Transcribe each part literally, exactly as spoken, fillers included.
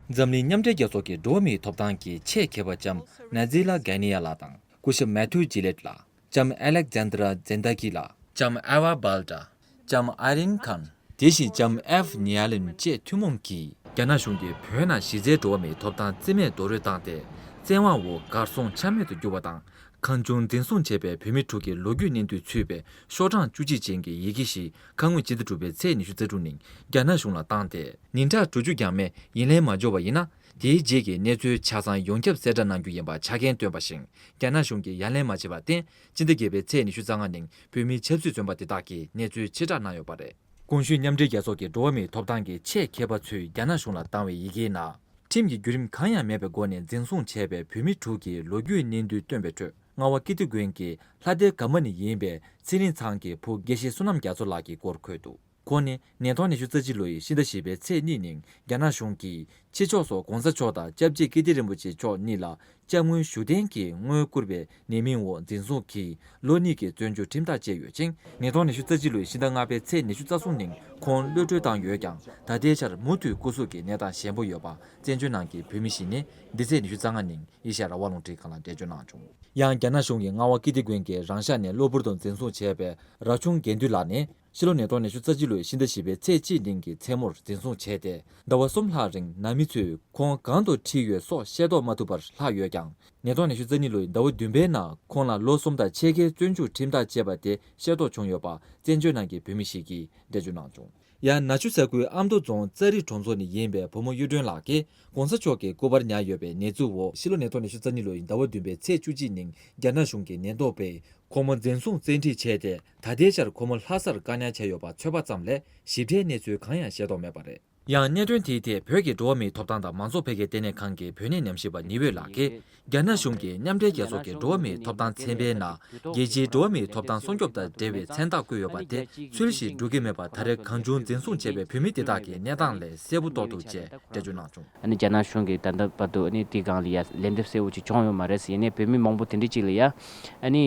འཛམ་གླིང་མཉམ་འབྲེལ་རྒྱལ་ཚོགས་ཀྱི་འགྲོ་བ་མིའི་ཐོབ་ཐང་གི་ཆེད་མཁས་པ་ལྕམ་ནཱ་ཛི་ལ་གྷ་ནི་ཡ་ལགས་དང་། སྐུ་ཞབས་མེ་ཐུ་ཇི་ལེད་ལགས། ལྕམ་ཨ་ལེག་ཛན་དྲ་ཛེན་ད་ཀི་ལགས། ལྕམ་ཨ་ཝ་བཱལ་ཏྲ། ལྕམ་ཨ་རིན་ཁཱན། དེ་བཞིན་ལྕམ་ཨེབ་ཉི་ཨ་ལིན་བཅས་ཐུན་མོང་གིས། རྒྱ་ནག་གཞུང་གིས་བོད་ནང་གཞི་རྩའི་འགྲོ་བ་མིའི་ཐོབ་ཐང་རྩིས་མེད་རྡོག་རོལ་བཏང་སྟེ། བཙན་དབང་འོག་གར་སོང་ཆ་མེད་དུ་གྱུར་བ་དང་། གང་བྱུང་འཛིན་བཟུང་བྱས་པའི་བོད་མི་དྲུག་གི་ལོ་རྒྱུས་གནས་ཚུལ་ཚུད་པའི་ཤོག་གྲངས་བཅུ་གཅིག་ཅན་གྱི་ཡི་གེ་ཞིག་ཁ་སྔོན་ཕྱི་ཟླ་དྲུག་པའི་ཚེས་ཉི་ཤུ་རྩ་དྲུག་ཉིན་རྒྱ་ནག་གཞུང་ལ་བཏང་སྟེ། ཉིན་གྲངས་དྲུག་ཅུ་ཡང་མེད་ཡིན་ལན་མ་འབྱོར་བ་ཡིན་ན། དེའི་རྗེས་ཀྱི་གནས་ཚུལ་ཆ་ཚང་ཡོངས་ཁྱབ་གསལ་བསྒྲགས་གནང་རྒྱུ་ཡིན་པ་ཆ་རྐྱེན་བཏོན་པ་བཞིན། རྒྱ་ནག་གཞུང་གིས་ཡ་ལན་མ་བྱས་པར་བརྟེན། སྤྱི་ཟླ་བརྒྱད་པའི་ཚེས་ཉི་ཤུ་རྩ་ལྔ་ཉིན་བོད་མིའི་ཆབ་སྲིད་བཙོན་པ་དེ་དག་གི་གནས་ཚུལ་ཕྱིར་བསྒྲགས་གནང་ཡོད་པ་རེད། གོང་ཞུས་མཉམ་འབྲེལ་རྒྱལ་ཚོགས་ཀྱི་འགྲོ་བ་མིའི་ཐོབ་ཐང་གི་ཆེད་མཁས་པ་ཚོས་རྒྱ་ནག་གཞུང་ལ་བཏང་བའི་ཡི་གེའི་ནང་། ཁྲིམས་ཀྱི་བརྒྱུད་རིམ་གང་ཡང་མེད་པའི་སྒོ་ནས་འཛིན་བཟུང་བྱས་པའི་བོད་མི་དྲུག་གི་ལོ་རྒྱུས་གནས་ཚུལ་བཏོན་པའི་ཁྲོད། རྔ་བ་ཀིརྟི་དགོན་གྱི་ལྷ་སྡེ་དགའ་མ་ནས་ཡིན་པའི་ཚེ་རིང་ཚང་གི་བུ་དགེ་བཤེས་བསོད་ནམས་རྒྱ་མཚོ་ལགས་ཀྱི་སྐོར་འཁོད་འདུག་ཁོང་ནི་ཉིས་སྟོང་ཉི་ཤུ་རྩ་གཅིག་ལོའི་ཕྱི་ཟླ་བཞི་པའི་ཚེས་གཉིས་ཉིན་རྒྱ་ནག་གཞུང་གིས་ཕྱི་ཕྱོགས་སུ་གོང་ས་མཆོག་དང་སྐྱབས་རྗེ་ཀིརྟི་རིན་པོ་ཆེ་མཆོག་གཉིས་ལ་དཔྱ་དངུལ་ཞུ་གཏན་གྱི་དངུལ་བསྐུར་བའི་ཉེས་མིང་འོག་འཛིན་བཟུང་གིས་ལོ་གཉིས་ཀྱི་བཙོན་འཇུག་ཁྲིམས་ཐག་བཅད་ཡོད་ཅིང་། ཉིས་སྟོང་ཉི་ཤུ་རྩ་གཅིག་ལོའི་ཕྱི་ཟླ་ལྔ་པའི་ཚེས་ཉི་ཤུ་རྩ་གསུམ་ཉིན་ཁོང་གློད་གྲོལ་བཏང་ཡོད་ཀྱང་། ད་ལྟའི་ཆར་མུ་མཐུད་སྐུ་གཟུགས་ཀྱི་གནས་སྟངས་ཞན་པོ་ཡོད་པ་བཙན་བྱོལ་ནང་གི་བོད་མི་ཞིག་ནས་འདི་ཚེས་ཉི་ཤུ་རྩ་ལྔ་ཉིན་ཨེ་ཤ་ཡ་རང་དབང་རླུང་འཕྲིན་ཁང་ལ་འགྲེལ་བརྗོད་གནང་བྱུང་། ཡང་རྒྱ་ནག་གཞུང་གིས་རྔ་བ་ཀིརྟི་དགོན་གྱི་རང་ཤག་ནས་གློ་བུར་དུ་འཛིན་བཟུང་བྱས་པའི་ར་ཆུང་དགེ་འདུན་ལགས་ནི། ཕྱི་ལོ་ཉིས་སྟོང་ཉི་ཤུ་རྩ་གཅིག་ལོའི་ཕྱི་ཟླ་བཞི་པའི་ཚེས་གཅིག་ཉིན་གྱི་མཚན་མོར་འཛིན་བཟུང་བྱས་ཏེ། ཟླ་བ་གསུམ་ལྷག་རིང་ནང་མི་ཚོས་ཁོང་གང་དུ་ཁྲིད་ཡོད་སོགས་ཤེས་རྟོགས་མ་ཐུབ་པར་ལྷག་ཡོད་ཀྱང་། ཉིས་སྟོང་ཉི་ཤུ་རྩ་གཉིས་ལོའི་ཟླ་བ་བདུན་པའི་ནང་ཁོང་ལ་ལོ་གསུམ་དང་ཕྱེད་ཀའི་བཙོན་འཇུག་ཁྲིམས་ཐག་བཅད་པ་དེ་ཤེས་རྟོགས་བྱུང་ཡོད་པ་བཙན་བྱོལ་ནང་གི་བོད་མི་ཞིག་གིས་འགྲེལ་བརྗོད་གནང་བྱུང་། ཡང་ནག་ཆུ་ས་ཁུལ་ཨ་མདོ་རྫོང་ཙཱ་རི་གྲོང་ཚོ་ནས་ཡིན་པའི་བུ་མོ་གཡུ་སྒྲོན་ལགས་ཀྱིས་གོང་ས་མཆོག་གི་སྐུ་པར་ཉར་ཡོད་པའི་གནས་ཚུལ་འོག་ཕྱི་ལོ་ཉིས་སྟོང་ཉི་ཤུ་རྩ་གཉིས་ལོའི་ཟླ་བ་བདུན་པའི་ཚེས་བཅུ་གཅིག་ཉིན་རྒྱ་ནག་གཞུང་གི་ཉེན་རྟོག་པས་ཁོ་མོ་འཛིན་བཟུང་བཙན་ཁྲིད་བྱས་ཏེ། ད་ལྟའི་ཆར་ཁོ་མོ་ལྷ་སར་བཀག་ཉར་བྱས་ཡོད་པ་ཚོད་དཔག་ཙམ་ལས་ཞིབ་ཕྲའི་གནས་ཚུལ་གང་ཡང་ཤེས་རྟོགས་མེད་པ་རེད། ཡང་གནད་དོན་དེའི་ཐད་བོད་ཀྱི་འགྲོ་བ་མིའི་ཐོབ་ཐང་དང་མང་གཙོ་འཕེལ་རྒྱས་ལྟེ་གནས་ཁང་གི་བོད་གནས་ཉམས་ཞིབ་པ་ཉི་འོད་ལགས་ཀྱིས། རྒྱ་ནག་གཞུང་གིས་མཉམ་འབྲེལ་རྒྱལ་ཚོགས་ཀྱི་འགྲོ་བ་མིའི་ཐོབ་ཐང་ཚན་པའི་ནང་རྒྱལ་སྤྱིའི་འགྲོ་བ་མིའི་ཐོབ་ཐང་སྲུང་སྐྱོབ་དང་འབྲེལ་བའི་མཚན་རྟགས་བཀོད་ཡོད་པ་དེ་ཚུལ་བཞིན་སྒྲུབ་ཀྱི་མེད་པར་ད་རེས་གང་བྱུང་འཛིན་བཟུང་བྱས་པའི་བོད་མི་དེ་དག་གི་གནས་སྟངས་ལས་གསལ་པོ་རྟོགས་འདུག་ཅེས་འགྲེལ་བརྗོད་གནང་བྱུང་། ཨ་ནི་རྒྱ་ནག་གཞུང་གིས་ད་ལྟ་བར་དུ་ཨ་ནི་དེའི་སྒང་ལ་ཡ་ལན་འདེབས་གསལ་བོ་ཅིག་བྱུང་ཡོད་མ་རེད་ཟེར། ཡིན་ནའི་བོད་མི་མང་པོ་དེ་འདྲ་ཅིག་ལ་ཡ་ཨ་ནི་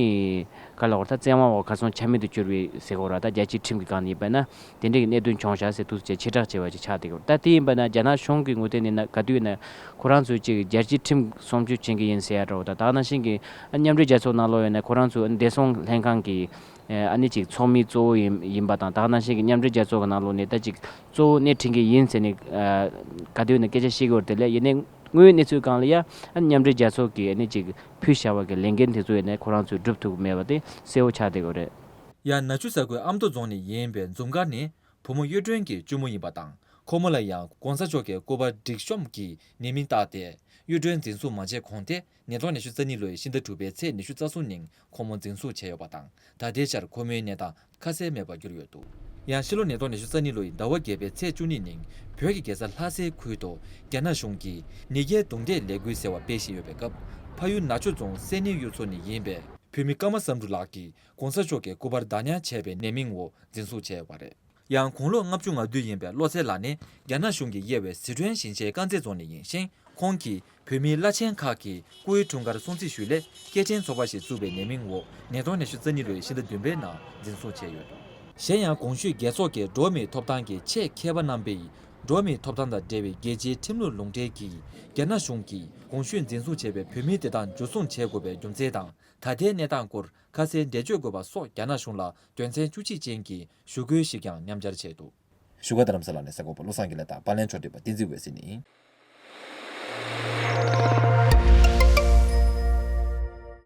ག་ལ་བར་ད་བཙན་དབང་འོག་གར་སོང་ཆ་མེད་དུ་གྱུར་བའི་ཟེར་གོ་ར། ད་རྒྱལ་སྤྱིའི་ཁྲིམས་ཀྱི་སྒང་ནས་ཡིན་པ་ན། དེ་འདྲའི་གནད་དོན་བྱུང་བཞག་ཟེར་དུས་ཚོད་ཆེ་དྲགས་ཆེ་བ་ཅིག་ཆགས་བསྡད་ཡོད། ད་དེ་ཡིན་པ་ན་རྒྱ་ནག་གཞུང་གི་ངོས་སྟེང་ནས་ན་ག་དུས་ཡིན་ན་ཁོ་རང་ཚོས་ཅིག་རྒྱལ་སྤྱིའི་ཁྲིམས་སྲུང་སྐྱོབ་བྱེད་ཀྱི་ཡིན་ཟེར་ཡ་འདྲ་བོ་དང་། ད་ག་ནང་བཞིན་གྱི་མཉམ་འབྲེལ་རྒྱལ་ཚོགས་ནང་ལོགས་ཡིན་ན་ཁོ་རང་ཚོ་བདེ་སྲུང་ལྷན་ཁང་གི་ཨ་ནི་ཅིག་ཚོགས་མི་གཙོ་བོ་ཡིན་ཡིན་པ་དང་། ད་ག་ནང་བཞིན་གྱི་མཉམ་འབྲེལ་རྒྱལ་ཚོགས་ཀྱི་ནང་ལོགས་ནས་ད་ཅིག་གཙོ་བོ་སྣེ་ཁྲིད་ཀྱི་ཡིན་ཟེར་ནས་ག་དུས་ཡིན་ན་སྐད་ཆ་བཤད་ཀྱི་ཡོད་རེད། དེ་ལས་ཡིན་ནའི་དངོས་ཡོད་གནས་ཚུལ་སྒང་ལ་ཡ་ཨ་ནི་མཉམ་འབྲེལ་རྒྱལ་ཚོགས་ཀྱིས་ཨ་ནི་ཅིག་ཕུལ་བཞག་པ་གི་ལས་འགན་དེ་ཚོ་ཡིན་ན་ཁོ་རང་ཚོས་སྒྲུབ་ཐུབ་ཀྱི་མེད་པ་དེ་གསལ་བོ་ཆགས་བསྡད་ཡོད་རེད། ཡང་ནག་ཆུ་ས་ཁུལ་ཨ་མདོ་རྫོང་ནས་ཡིན་པའི་འཛུམ་དཀར་ནི་བུ་མོ་གཡུ་སྒྲོན་གྱི་གཅུང་མོ་ཡིན་པ་དང་། ཁོ་མོ་ལ་ཡང་གོང་ས་མཆོག་གི་སྐུ་པར་སྒྲིག་གཤོམ་གྱི་ཉེས་མིང་བཏགས་ཏེ། གཡུ་སྒྲོན་འཛིན་བཟུང་མ་བྱས་གོང་སྟེ། ཉིས་སྟོང་ཉི་ཤུ་རྩ་གཉིས་ལོའི་ཕྱི་ཟླ་དྲུག་པའི་ཚེས་ཉི་ཤུ་རྩ་གསུམ་ཉིན་ཁོ་མོ་འཛིན་བཟུང་བྱས་ཡོད་པ་དང་། ད་ལྟའི་ཆར་ཁོ་མོའི་གནས་སྟངས་ཁ་གསལ་མེད་པར་གྱུར་ཡོད་འདུག་ཡང་ཕྱི་ལོ་ཉིས་སྟོང་ཉི་ཤུ་རྩ་གཉིས་ལོའི་ཟླ་བ་བརྒྱད་པའི་ཚེས་བཅུ་གཉིས་ཉིན་བོད་ཀྱི་རྒྱལ་ས་ལྷ་སའི་ཁུལ་དུ་རྒྱ་ནག་གཞུང་གིས་ནད་འགོག་རྡུང་རྡེག་ལས་འགུལ་ཟེར་བ་སྤེལ་བཞིན་ཡོད་པའི་སྐབས། ཕ་ཡུལ་ནག་ཆུ་རྫོང་སད་ནི་གཡུ་མཚོ་ནས་ཡིན་པའི་བོད་མི་ཀརྨ་བསམ་འགྲུབ་ལགས་ཀྱིས་གོང་ས་མཆོག་གི་སྐུ་པར་བདག་ཉར་བྱས་པའི་ཉེས་མིང་འོག་འཛིན་བཟུང་བྱས་ཡོད་པ་རེད། ཡང་དགུང་ལོ་ལྔ་བཅུ་ང་བདུན་ཡིན་པའི་བློ་གསལ་ལགས་ནི་རྒྱ་ནག་གཞུང་གིས་དབྱེ་བའི་ཟི་ཁྲོན་ཞིང་ཆེན་དཀར་མཛེས་རྫོང་ནས་ཡིན་ཞིང་། ཁོང་གིས་བོད་མིའི་བླ་ཆེན་ཁག་གི་སྐུའི་འཁྲུངས་སྐར་སྲུང་བརྩི་ཞུས་ལས་སྐྱེས་ཕྲེང་ཚོགས་པ་ཞིག་བཙུགས་པའི་ཉེས་མིང་འོག་ཉིས་སྟོང་ཉི་ཤུ་རྩ་གཉིས་ལོའི་ཕྱི་ཟླ་བདུན་པའི་ནང་འཛིན་བཟུང་བྱས་ཡོད་འདུག་གཞན་ཡང་གོང་ཞུས་རྒྱལ་ཚོགས་ཀྱི་འགྲོ་བ་མིའི་ཐོབ་ཐང་གི་ཆེད་མཁས་པ་རྣམ་པས། འགྲོ་བ་མིའི་ཐོབ་ཐང་དང་འབྲེལ་བའི་རྒྱལ་སྤྱིའི་ཁྲིམས་ལུགས་ལུང་འདྲེན་གྱིས་རྒྱ་ནག་གཞུང་གིས་གོང་ཞུས་འཛིན་བཟུང་བྱས་པའི་བོད་མི་དེ་དག་འཇུ་བཟུང་བྱེད་དགོས་པའི་རྒྱུ་མཚན་དང་། ད་ལྟའི་གནས་སྟངས་སྐོར་ཁ་གསལ་འགྲེལ་བརྗོད་དགོས་པ་སོགས་རྒྱ་ནག་གཞུང་ལ་དོན་ཚན་བཅུ་གཅིག་ཅན་གྱི་ཞུ་སྐུལ་ཞིག་ཀྱང་མཉམ་སྦྱར་བྱས་འདུག་བཞུགས་སྒར་རྡ་རམ་ས་ལ་ནས་གསར་འགོད་པ་བློ་བཟང་དགེ་ལེགས་དང་པར་ལེན་ཕྱོགས་སྒྲིག་པ་བསྟན་འཛིན་འོད་ཟེར་ནས།